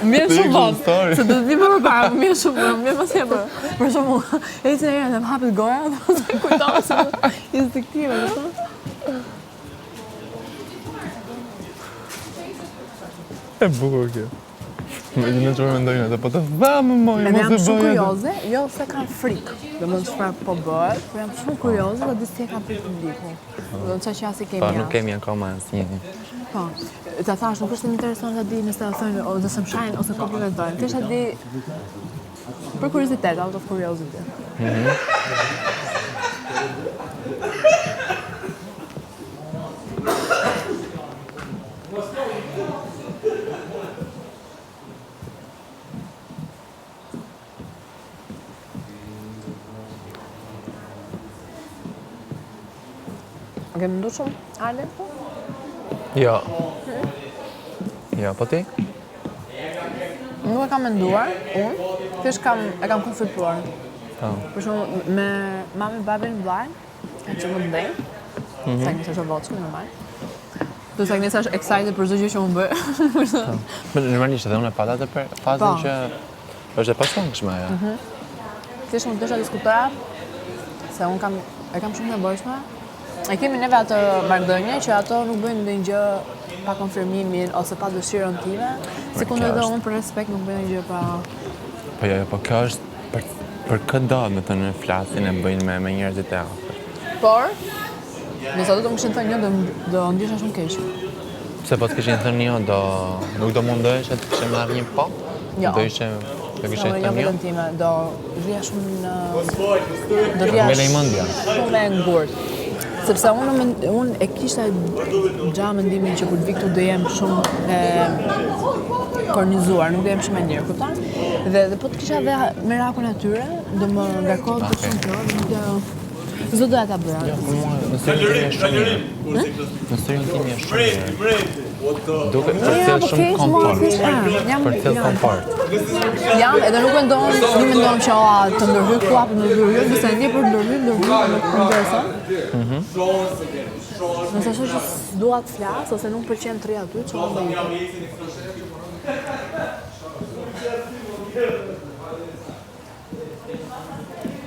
Më vjen shumë vonë, se do të vi më përpara, më vjen shumë vonë, më vjen masi e bërë. Për shembull, eci në herë dhe më hapet goja, dhe më kujton se instinktive, kupton? E bukur kjo. Më gjë në çfarë mendojnë ata, po të dhamë moj, Edhe mos jam e shumë bëj atë. kurioze, jo se kam frikë, domethënë çfarë po bëhet, por jam shumë kurioze ta di si e ka pritur publiku. Domethënë çfarë qasje kemi Po, nuk jashtë. kemi akoma asnjë. Po, ta thash, nuk është se më intereson ta di nëse thonë o nëse më shajnë ose komplimentojnë. Thjesht ta di për kuriozitet, out of curiosity. A ke mendu shumë, Ale, po? Jo. Jo, po ti? Nuk e kam menduar, unë, thjesht kam, e kam konsultuar. Po. Për shembull, me mami, babin, vllajën, që më të dhejnë, mm -hmm. sa një është voçkë, normal. Do sa Agnesa është excited për çdo gjë që unë bëj. Po. Normalisht edhe unë e pata atë për fazën Po. që është e pashmangshme ajo. Mm Thjesht unë desha diskutoja se unë kam e kam shumë nevojshme. E kemi neve atë marrëdhënie që ato nuk bëjnë ndonjë gjë pa konfirmimin ose pa dëshirën time, sikundër kjo edhe është- unë për respekt nuk bëj ndonjë gjë pa Po jo, jo, po kjo është për për këtë do, me thënë flasin e bëjnë me me njerëzit e afërt. Por, nëse ato do më kishin thënë jo, do do ndjesha shumë keq. Pse po të kishin thënë jo, do nuk do mundoheshe të kishe marrë një po? Jo. Do ishe do kishe Jo, jo thënë jo? veten time, do rrija shumë në do rrija Ngelej mendja. shumë e ngurtë. Sepse unë men- unë e kisha gja mendimin që kur të vi këtu do jem shumë e kornizuar, nuk do jem shumë e lirë, kupton? Dhe dhe po të kisha dhe merakun e tyre, do më ngarkohej Okej. shumë kjo, dhe nuk do S'do doja ta bëja. Jo, për mua në syrin tim je shumë mirë. Në syrin tim je shumë mirë. Duke përcjell po shumë keq, mua komfort. thjesht, ah, jam- Përcjell jam. komfort. Jam edhe nuk mendon, nuk mendon që o, të ndërhyj këtu apo të ndërhyj, jo, nëse e ndjej për ndërhyj, ndërhyj, nuk më intereson. Mhm. Nëse shoh që s'dua të flas ose nuk më pëlqen të rri aty, çohem dhe ikem.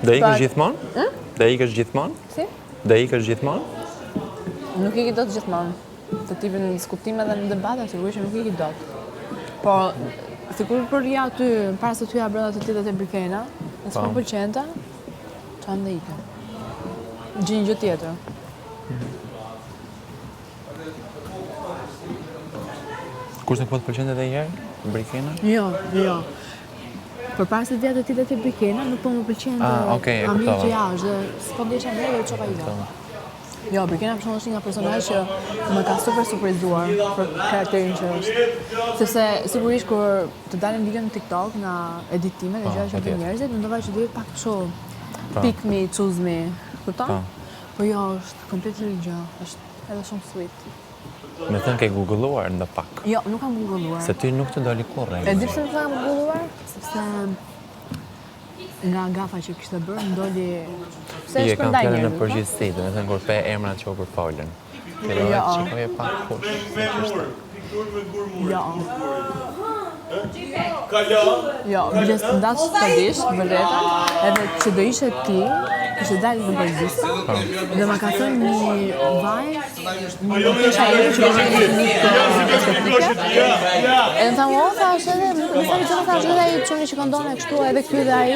Do ikësh But- gjithmonë? Do ikësh gjithmonë? Si? Do ikësh gjithmonë? Nuk iki dot gjithmonë. Të tipin në diskutime dhe në debate, sigurisht që nuk iki dot. Po, sikur për rria aty, para se të hyja brenda të tjetët e Brikena, nëse Po. më pëlqente, çohem dhe ikem. Gjej një gjë tjetër. Kush nuk po të pëlqente edhe një herë? Brikena? Jo, jo. Përpara se të vija të tjetët e Brikena, nuk po më pëlqente Ah, okej, e ambienti kuptova. jashtë dhe s'po ndjesha mirë dhe u çova ika. Jo, Brikena për shembull është një nga personazhet që më ka super surprizuar për karakterin që është. Sepse sigurisht kur të dalin video në TikTok nga editimet e Po, gjëra që bëjnë patjetër. njerëzit, mendova që do jetë pak kështu Po. pick me, choose me, kupton? Po. Po jo, është komplet tjetër gjë, është edhe shumë sweet. Me thënë ke googluar ndo pak. Jo, nuk kam googluar. Se ty nuk të doli kurrë. E di pse nuk kam googluar? Sepse nga gafa që kishte bërë, më doli pse Jo, e e kam shpërndaj fjalën në njerëzit, po? përgjithësi, do të thënë kur pe emrat që u përfolën. Fillove Jo. të shikoje pak kush, se ç'është. Jo. Jo, biles ndash ta dish, vërteta, edhe që do ishe ti, kishte dalë në përgjithësi. Dhe ma ka thënë një vajzë, një kisha e që kishte një klinikë estetike. E më tha, o, tha, është edhe, më sa i tha, është edhe ai çuni që këndon e kështu, edhe ky dhe ai.